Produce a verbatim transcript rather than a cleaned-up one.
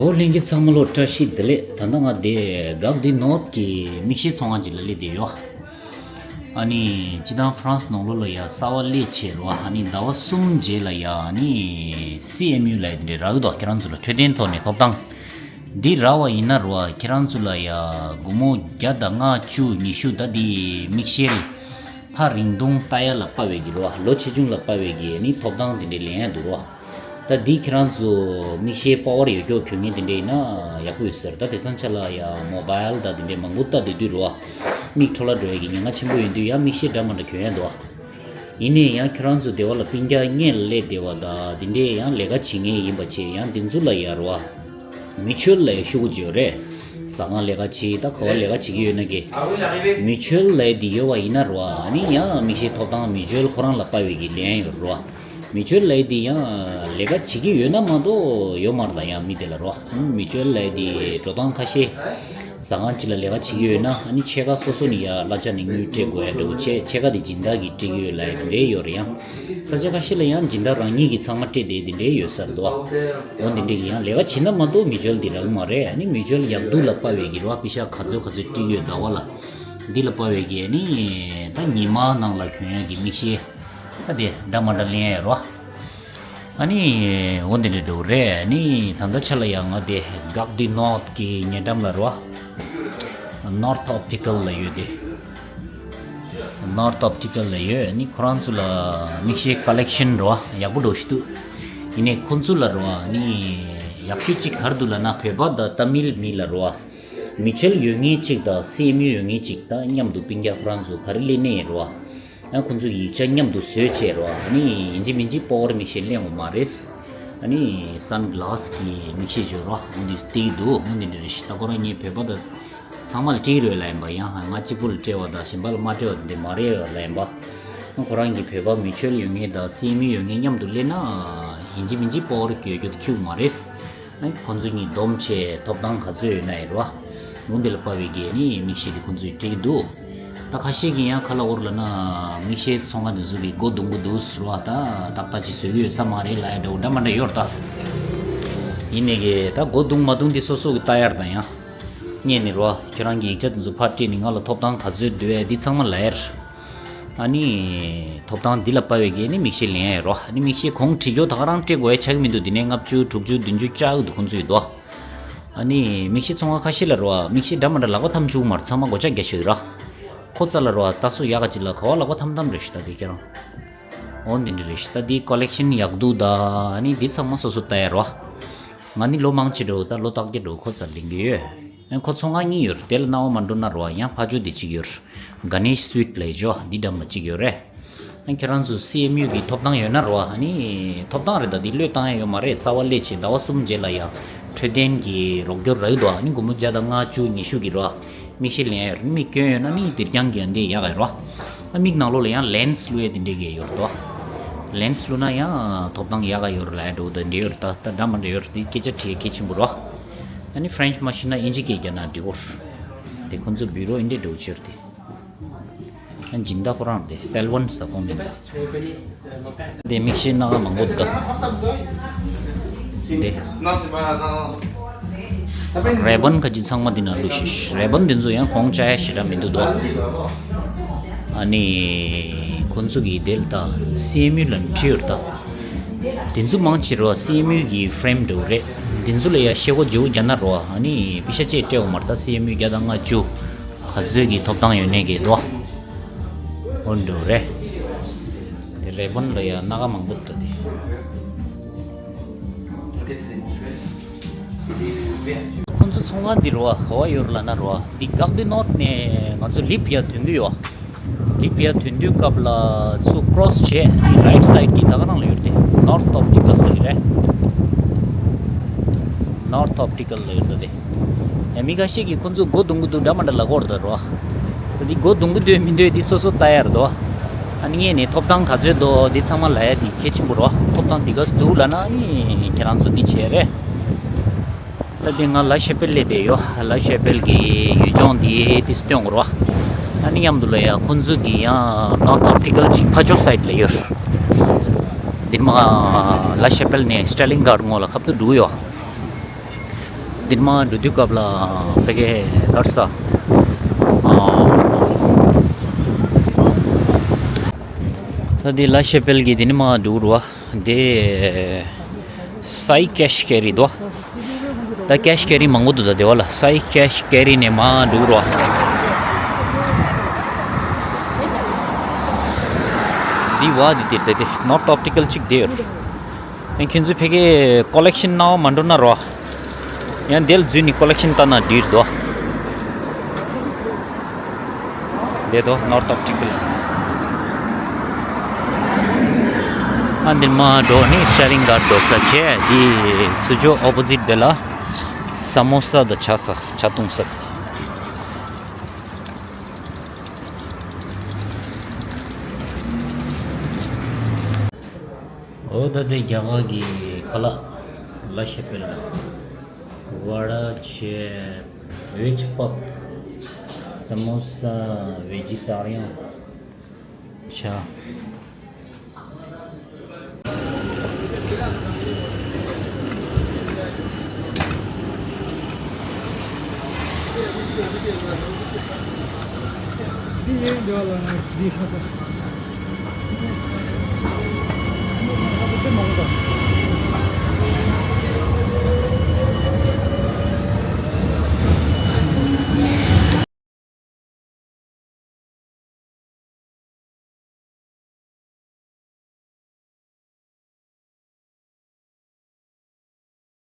ཨོ་ལྷན་རྒྱས་ཚང་མ་ལོ་བཀྲ་ཤིས་བདེ་ལེགས། ད་ལྟ་ང་དེ་གག་དི་ནོར་ཐི་གི་མིག་ཤེལ་ཚོང་ཁང་ཅིག་ལ་སླེབས་བསྡད་ཡོད། ཨ་ནི་སྤྱིར་བཏང་ཧྥ་རན་སི་ནང་ལོགས་ལ་ཡ་གསར་པ་སླེབས་བྱས་རོ། ཨ་ནི་ཟླ་བ་གསུམ་རྗེས་ལ་ཡ་ཨ་ནི་སི་ཨེམ་ཡུ་ལ་ཡ་དེ་འདྲ་རག་གི་འདུག་ཁྱེད་རང་ཚོ་ལ་འཕྲོད་བསྟེན་ཐོག་ནས་ཐོབ་ཐང་འདི་རག་པ་ཡིན་ན་རོ། ཁྱེད་རང་ཚོ་ལ་ཡ་སྒོར་མོ་བརྒྱ་དང་ལྔ་བཅུ་ཉི་ཤུ་ད་འདི་མིག་ཤེལ་ཐག་རིང་ཐུང་ལྟ་ཡ་ལ་དཔག་པའི་གི་རོ། ལོ་ཆེ་ཆུང་ལ་དཔག་པའི་གི་ཨ་ནི་ཐོབ་ཐང་དེ་འདྲ་ལེན་ཡ་འདུག་རོ། ད་འདི་ཁྱེད་རང་ཚོ་མིག་ཤེལ་པ་ཝར་ཡོད་ཀྱོག་གྱོན་མཁན་དེ་འདྲ་ཡིན་ན་ཡག་པོ་ཡོད་ཟེར། ད་དེང་སང་ཆ་ལ་ཡ་མོ་བཱལ་ད་དེ་འདྲ་མང་པོ་ལྟ་བསྡད་དུས་རོ། མིག་འཕྲོ་བརླག་འགྲོ་ཡ་གི་ཉེན་ཁ་ཆེན་པོ་ཡོད་དུས་ཡ་མིག་ཤེལ་འདྲ་མ་འདྲ་གྱོན་ཡ་འདུག་ཡིན་ནའི་ཡང་ཁྱོད་རང་ཚོ་སྡེ་བ་ལ་སྤུན་ཀྱག་སྔོན་ལ་སླེབས་བསྡད་པ་དང་དེ་འདྲས་ཡང་ལས་ཀ་བྱེད་མཁན་ཡིན་པ་བྱས་ཡང་དེ་ཚོ་ལ་ཡ་རོ། མིའུ་ཅུ་ཨལ་ལ་ཡ་ཤོག་གུ་ཅིག་ཡོད་རེད། ཟ་ཁང་ལས་ཀ་བྱེད་ད་ག་བ་ལས་ཀ་བྱེད་ཀྱི་ཡོད་ན་གི། མིའུ་ཅུ་ཨལ་ལ་ཡ་དེ་ཡོད་པ་ཡིན་ན་རོ། ཨ་ནི་ཡང་མིག་ཤེལ་ཐོབ་ཐང་མིའུ་ཅུ་ཨལ་ཁོ་རང་ལ་དཔག་པའི་གི་ལེན་ཡོད་རོ། མིའུ་ཅུ་ཨལ་ལ་ཡ་དེ་ཡང་ལས་ཀ་བྱེད་ཀྱི་ཡོད་ན་མ་གཏོགས་ཡོད་མ་རེད། ད་ཡང་མི་དེ་ལ་རོ། མིའུ་ཅུ་ཨལ་ལ་ཡ་དེ་འགྲོ་སྟངས་ཁ་ཤས། ཟ་ཁང་གཅིག་ལ་ལས་ཀ་བྱེད་ཀྱི་ཡོད་ན་ཨ་ནི་ཕྱེད་ཀ་སོ་སོ་ནས་ཡ་གླ་ཆ་ནས་དངུལ་སྤྲད་དགོས་ཡ་འདྲ་བོ་བྱས། ཕྱེད་ཀ་དེ་སྦྱིན་བདག་གིས་སྤྲད་ཀྱི་ཡོད་ལབ་ཡ་དེ་འདྲའི་ཡོད་རེད། ཡང་ས་ཆ་ཁ་ཤས་ལ་ཡང་སྦྱིན་བདག་རང་ཉིད་ཀྱིས་ཚང་མ་སྤྲད་དེ་དེ་འདྲའི་ཡོད་ས་རེད་འདུག་འོ་དེ་འདྲའི་གི་ཡང་ལས་ཀ་བྱེད་ན་མ་གཏོགས་མིའུ་ཅུ་ཨལ་དེ་རག་གི་མ་རེད། ཨ་ནི་མིའུ་ཅུ་ཨལ་ཡག་སྡུག་ལ་དཔག་པའི་གི་རོ། པེ་ཤ་ག་ཚོད་ག་ཚོད་སྤྲད་ཀྱི་ཡོད་ཟླ་བ་ལ། འདི་ལ་དཔག་པའི་གི་ཨ་ནི་ད་ཉི་མ་ནང་ལ་གྱོན་ཡ་གི་མིག་ཤེལ། ད་དེ་འདྲ་མ་འདྲ་ལེན་ཡ་རོ། ཨ་ནི་འོ་འདི་འདྲ་འགྲོ་གི་རེད། ཨ་ནི་ད་ལྟ་ཆ་ལ་ཡང་ང་དེ་གག་དི་ནོར་ཐི་གི་ཉེ་འགྲམ་ལ་རོ། ནོར་ཐི་ཨོབ་ཊི་ཀལ་ལ་ཡོད་དེ། ནོར་ཐི་ཨོབ་ཊི་ཀལ་ལ་ཡོད། ཨ་ནི་ཁོ་རང་ཚོ་ལ་མིག་ཤེལ་ཀོ་ལེག་ཤན་རོ་ཡག་པོ་འགྲོ་ཞིག་འདུག་ཡིན་ནའི་ཁོ་ཚོ་ལ་རོ་ཨ་ནི་ཡག་ཤོས་གཅིག་ག་རེ་འདུག་ལབ་ན་བོད་པ་དང་ཏ་མིལ་མི་ལ་རོ། མིའུ་ཅུ་ཨལ་ཡོད་མཁན་གཅིག་དང་སི་ཨེམ་ཡུ་ཡོད་མཁན་གཅིག་དང་མཉམ་དུ་སྤུན་ཀྱག་ཁོ་རང་ཚོ་ག་རེ་ལེན་ནས་རོ། ཨ་ཁོང་ཚོ་ཡིག་ཆ་མཉམ་དུ་བཟོས་བྱས་རོ། ཨ་ནི་ཡིན་གཅིག་མིན་གཅིག་པ་ཝར་མིག་ཤེལ་ལེན་དགོས་མ་རེད། ཨ་ནི་སན་གི་ལཱ་སི་གི་མིག་ཤེལ་བཟོས་རོ། འོ་འདི་སྟེར་གི་འདུག་འོ་འདི་འདྲ་རེད་ཤག་ད་ཁོ་རང་ངའི་བོད་པ་དང་ཚང་མ་ལ་སྤྲད་རོགས་ལབ་ཡིན་པ། ཡང་ང་གཅིག་པུ་ལ་སྤྲད་པ་དང་གཞན་པ་ལ་མ་སྤྲད་པ་དེ་འདྲ་མ་རེད་ལབ་ཡིན་པ། ཁོ་རང་གི་བོད་པ་མིའུ་ཅུ་ཨལ་ཡོད་མཁན་དང་སི་ཨེམ་ཡུ་ཡོད་མཁན་མཉམ་དུ་ལེན་ན་ཡིན་གཅིག་མིན་གཅིག་པ་ཝར་གྱོན་རྒྱུ་དེ་འཁྱུག་མ་རེད། ཨ་ཁོང་ཚོ་གཉིས་བསྡོམས་བྱས་ཐོབ་ཐང་ག་ཚོད་ཡོད་ན་ཡོད་རེད་བ། འོ་འདི་ལ་དཔག་པའི་གི་ནི་མིག་ཤེལ་དེ་ཁོང་ཚོས་སྤྲད་ཀྱི་འདུག་ད་ཁ་ཤས་ཀྱིས་ཡང་ག་ལབ་ཀྱི་ཡོད་རེད་ལབ་ན་མིག་ཤེལ་ཚོང་ཁང་དེ་ཚོ་གི་སྒོ་རྡུང་གི་འདུག་ཟེར་བ། ད་ཏག་ཏག་ཅིག་བཟོ་གི་ཡོད་ས་མ་རེད་ལབ་ཡ་འདྲ་བོ་འདྲ་མ་འདྲ་ཡོད་རེད་ད། ཡིན་ནའི་གི་ད་སྒོ་རྡུང་མ་རྡུང་དེ་སོ་སོ་གི་ལྟ་ཡ་རེད་ད། ཡང་སྔོན་ནས་རེད་བ། ཁྱོད་རང་གི་ཡིག་ཆ་དེ་ཚོ་ཕར་སྤྲད་ནས་ང་ལ་ཐོབ་ཐང་ག་ཚོད་འདུག་ཨེ་འདི་ཚང་མ་ལབ་ཡ་རེད། ཨ་ནི་ཐོབ་ཐང་འདི་ལ་དཔག་པའི་གི་ནི་མིག་ཤེལ་ལེན་ཡ་རོ། ཨ་ནི་མིག་ཤེལ་གོང་བྲིས་རྒྱུ་ད་ག་རང་སྤྲད་དགོས་ཡ་ཆགས་ཀྱི་མི་འདུག་དེ་ནས་ལྔ་བཅུ་དྲུག་ཅུ་བདུན་ཅུ་བཅག་གི་འདུག་ཁོང་ཚོ་ཡོད་དོ། ཨ་ནི་མིག་ཤེལ་ཚོང་ཁང་ཁ་ཤས་ལ་རོ། མིག་ཤེལ་འདྲ་མ་འདྲ་ལག་པ་འཐམ་བཅུག་མར་ཚང་མ་སྒོ་ལྕགས་རྒྱག་ཤོག་ར། ཁོ་ཙ་ལ་རོ་ད་སུ་ཡག་ག་ཅིག་ལ་ག་བ་ལག་པ་འཐམ་འཐམ་རེད་ཤག་ད་དེ་ཁྱེད་རང་། འོ་འདི་འདྲ་རེད་ཤག་ད་དེ་ཀོ་ལེག་ཤན་ཡག་སྡུག་ད་ཨ་ནི་འདི་ཚང་མ་སོ་སོ་ལྟ་ཡ་རོ། ང་ནི་ལོ་མང་ཆེ་འགྲོ་ད་ལོ་རྟག་བརྒྱ་འགྲོ་ཁོ་ཚ་ལེན་གི་ཡོད། ཁོ་ཚོ་ང་གཉིས་ཡོད་རེད། དེ་ལ་སྣང་བ་མ་འགྲོ་ན་རོ། ཡང་ཕ་ཇོ་དེ་གཅིག་ཡོད་རེད། ག་ནེ་ཤི་སུའིཊ་ལབ་ཡ་ཇོ་འདི་འགྲམ་ལ་གཅིག་ཡོད་རེད། ཁྱེད་རང་ཚོ་སི་ཨེམ་ཡུ་གི་ཐོབ་ཐང་ཡོད་ན་རོ། ཨ་ནི་ཐོབ་ཐང་རེད་ད། འདི་བློས་བཏང་ཡ་ཡོད་མ་རེད། གསར་པ་སླེབས་བྱས་ཟླ་བ་གསུམ་རྗེས་ལ་ཡ་འཕྲོད་བསྟེན་གྱི་རོགས་སྐྱོར་རག་གི་འདུག་ཨ་ནི་སྒོར་མོ་བརྒྱ་དང་ལྔ་བཅུ་ཉི་ཤུ་གི་རོ། མིག་ཤེལ་ལེན་ཡ་ཡོད་རེད། མིག་སྐྱོན་ཡོད་ན་ནི་དེ་རྐྱང་གི་འདི་ཡག་ག་རོ། ཨ་མིག་ནང་ལོགས་ལ་ཡང་ལེན་སི་བླུག་ཡ་དེ་འདྲས་གི་ཡོད་རེད་དོ། ལེན་སི་བླུགས་ན་ཡང་ཐོབ་ཐང་ཡག་ག་ཡོད་རེད་ལབ་ཡ་འདྲ་བོ་དེ་འདྲས་ཡོད་རེད་ད། ད་འདྲ་མ་འདྲ་ཡོད་རེད། དེ་སྐད་ཆ་དྲི་ཡ་གལ་ཆེན་པོ་རེད། ཨ་ནི་ཧྥ་རན་ཆི་མ་ཤེས་ན་དབྱིན་ཇི་སྐད་རྒྱག་ན་འགྲིག་གོ། དེ་ཁོང་ཚོ་བི་རོ་ཨིན་འདྲས་འདྲ་བོ་ཅིག་ཡོད་རེད་དེ། ཨ་སྦྱིན་བདག་ཁོ་རང་དེ་སེལ་ཝན་ཟེར་ཁོང་མིང་དེ། མིག་ཤེལ་སྣ་ཁ་མང་པོ་འདུག་ག་དེ་རེ་བན་ཁ་ཅིག་ཚང་མ་འདི་ན་བླུགས་ཤིག་རེ་བན་འདི་ཚོ་ཡང་གོང་ཆ་ཡ་ཞེ་དྲག་མི་འདུག་དོ། ཨ་ནི་ཁོང་ཚོ་གི་དེ་ལ་ད་སི་ཨེམ་ཡུ་ལ་འཁྲི་ཡོད་ད། དེ་ཚོ་མང་ཆེ་རོ་སི་ཨེམ་ཡུ་གི་ཧྥ་རེམ་འདྲ་བོ་རེད། དེ་ཚོ་ལ་ཡ་ཤེལ་སྒོ་བརྗེ་པོ་རྒྱག་ན་རོ། ཨ་ནི་པེ་ཤ་ཅིག་སྤྲད་དགོས་མ་རེད་ད། སི་ཨེམ་ཡུ་བརྒྱ་དང་ལྔ་བཅུ། ག་ཚོད་ཀྱི་ཐོབ་ཐང་ཡོད་ནས་གས་དོ། འོ་འདྲ་རེད། དེ་རེ་བན་ལ་ཡ་སྣ་ཁ་མང་པོ་འདུག་དེ། ཁོང་ཚོ་ཚོང་ཁང་འདི་རོ་ག་བ་ཡོད་རེད་ལབ་ན་རོ། འདི་གག་དི་ནོར་ཐི་ནས་ང་ཚོ་ལིབ་ཡར་ཐོན་གི་ཡོད། ལིབ་ཡར་ཐོན་དུས་སྐབས་ལ་ཚུར་ཀོ་རོ་སི་བྱས་རའིཊ་སའིཌ་གི་ད་ག་རང་ལ་ཡོད་རེད་དེ། ནོར་ཐི་ཨོབ་ཊི་ཀལ་ལ་ཡོད་རེད། ནོར་ཐི་ཨོབ་ཊི་ཀལ་ལ་ཡོད་རེད་དེ། ཡ་མི་ཁ་ཤས་ཀྱིས་ཁོང་ཚོ་སྒོ་རྡུང་གི་འདུག་འདྲ་མ་འདྲ་ལབ་ཀྱི་ཡོད་རེད་ད་རོ། ད་འདི་སྒོ་རྡུང་གི་འདུག་མི་འདུག་འདི་སོ་སོ་ལྟ་ཡ་རེད་དོ། ཨ་ནི་ངས་ནི་ཐོབ་ཐང་ག་ཚོད་འདུག་འདི་ཚང་མ་ལབ་ཡ་འདི་གལ་ཆེན་པོ་རོ། ཐོབ་ཐང་འདི་ག་ཚོད་འདུག་ལབ་ན་ཨ་ནི་ཁྱེད་རང་ཚོ་འདི་བྱས་རེད། ད་འདི་ང་ལ་ཤེ་པེལ་སླེབས་བསྡད་ཡོད། ལ་ཤེ་པེལ་གི་ཡུལ་ལྗོངས་འདི་འདི་སྟོན་དགོས་རོ། ཨ་ནི་མཉམ་དུ་ལ་ཡ་ཁོང་ཚོ་གི་ཡང་ནོར་ཐི་ཨོབ་ཊི་ཀལ་ཅིག་ཕ་ཇོ་སའིཌ་ལ་ཡོད། འདི་མ་ལ་ཤེ་པེལ་ནས་སི་ཊར་ལིང་གྷར་ཌན་ངོས་ལ་ཁ་ཐུག་འགྲོ་གི་ཡོད། འདི་ནས་མར་འགྲོ་དུས་སྐབས་ལ་ཕ་གིའི་ག་རེ་ཟེར། ད་འདི་ལ་ཤེ་པེལ་གྱི་འདི་ནས་མར་འགྲོ་རུ་བ། འདི་སའི་ཀེཤ་ཀེ་རི་འདུག་ད་ཀེཤ་ཀེ་རི་མང་པོ་འདུག་ད་དེ་བ་ལ་སའི་ཀེཤ་ཀེ་རི་ནས་མར་འགྲོ་རུ་བ། འདི་བ་འདི་དེ་དེ་དེ་ནོར་ཐ་ཨོབ་ཊི་ཀལ་གཅིག་དེ་ཡོད། ཡང་ཁྱེད་ཚོས་ཕ་གིའི་ཀོ་ལེག་ཤན་ནང་མ་འགྲོ་ན་རོ། ཡང་དེ་ལ་འཛུལ་ནས་ཀོ་ལེག་ཤན་ལྟ་ན་འགྲིག་འདུག་དེ་དོ་ནོར་ཐ་ཨོབ་ཊི་ཀལ། ཨ་འདིར་མར་འགྲོ་ནས་སི་ཊ་ལིང་གར་འགྲོ་ས་བྱས། དེ་ཚུར་ཕྱོགས་ཨོ་པོ་ཟིཊ་དེ་ལ་ས་མོ་ས་དང་ཇ་ས་ཇ་བཏུང་ས། འོ་ད་དེ་རྒྱ་གར་གྱི་ཁ་ལག་ལ་ཤེ་པེལ་ལ་བ་ཌ་བྱས། ཝེཇ་པབ། ས་མོ་ས། ཝེ་ཇི་ཏ་རི་ཡན་ཇ།